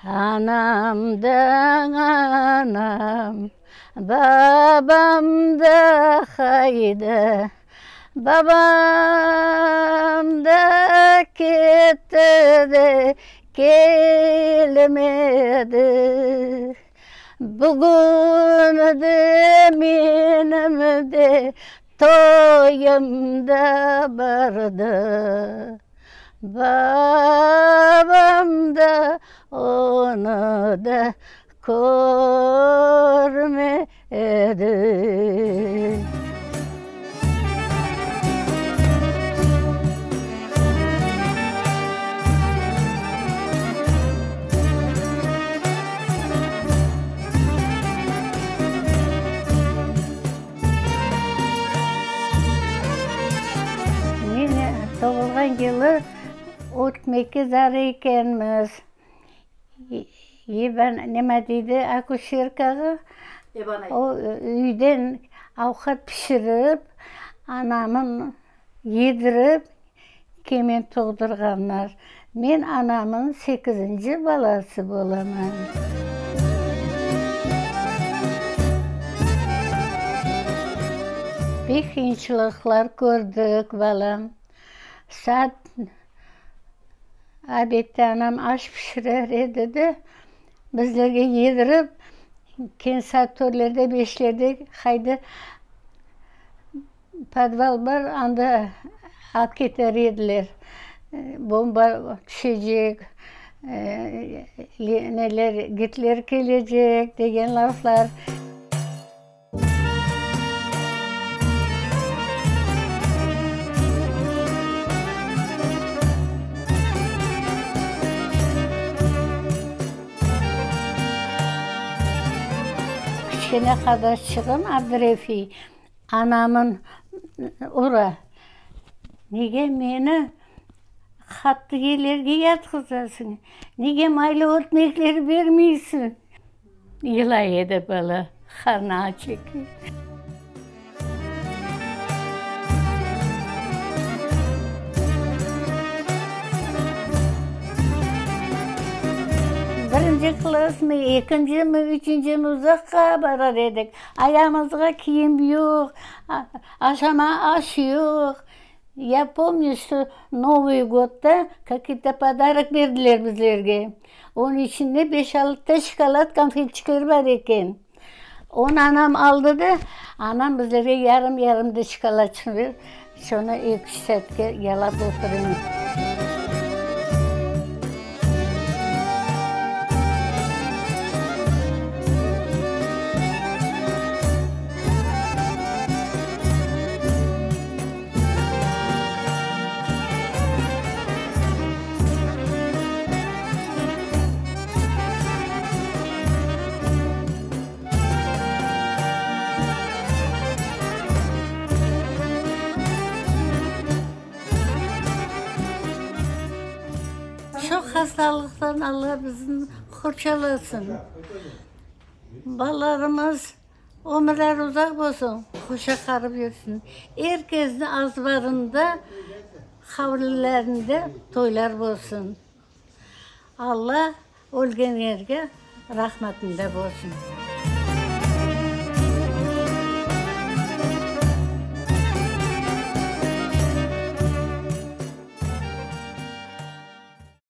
Anam da anam, babam da qayda, Babam da ketti de kelmedi. Bugün de menim de toyum da bardı. Babam da onı da körmedi. Men doğulğan yılı ötmekke zar ekenmiz. Eban, nima deydi, akuşerkağa, o üyden avqat pişirip, anamın yedirip, kemen doğdurğanlar. Men anamın sekizinci balası bolaman. Pek qıyınçılıqlar kördik, balam. Saat Obedte anam aş pişirer edi de, bizlerge yedirip, keñ saat törtlerde, beşlerde qayda podval bar, anda alıp keter ediler. Bomba tüşecek, neler, Gitler kelecek degen laflar. Kiçkene qardaşçığım Abdurefi anamın ura, Nege meni qattı yerlerge yatqızasıñ, nege maylı ötmekler bermeysiñ? Yılay edi bala, qarnı aç eken. Birinci klassmı, ekincimi, üçüncimi uzaqqa barar edik. Ayağımızğa kiyim yoq, aşama aş yoq. Ya pomnü, şto Novıy godda kakiy-to podarok berdiler bizlerge. Onıñ içinde beş-altıta şokolad konfetçikler bar eken. Onı anam aldı da, anam bizlerge yarım-yarım da şokoladçıqnı berip, şonı eki-üç saatke yalap oturıñ. Çoq hastalıqtan Alla bizni qorçalasın. Balalarımız ömürleri uzaq bolsun, qoşa qarıp yürsün. Er kesniñ azbarında, havlilerinde toylar bolsun. Alla ölgenlerge rahmetinde bolsun.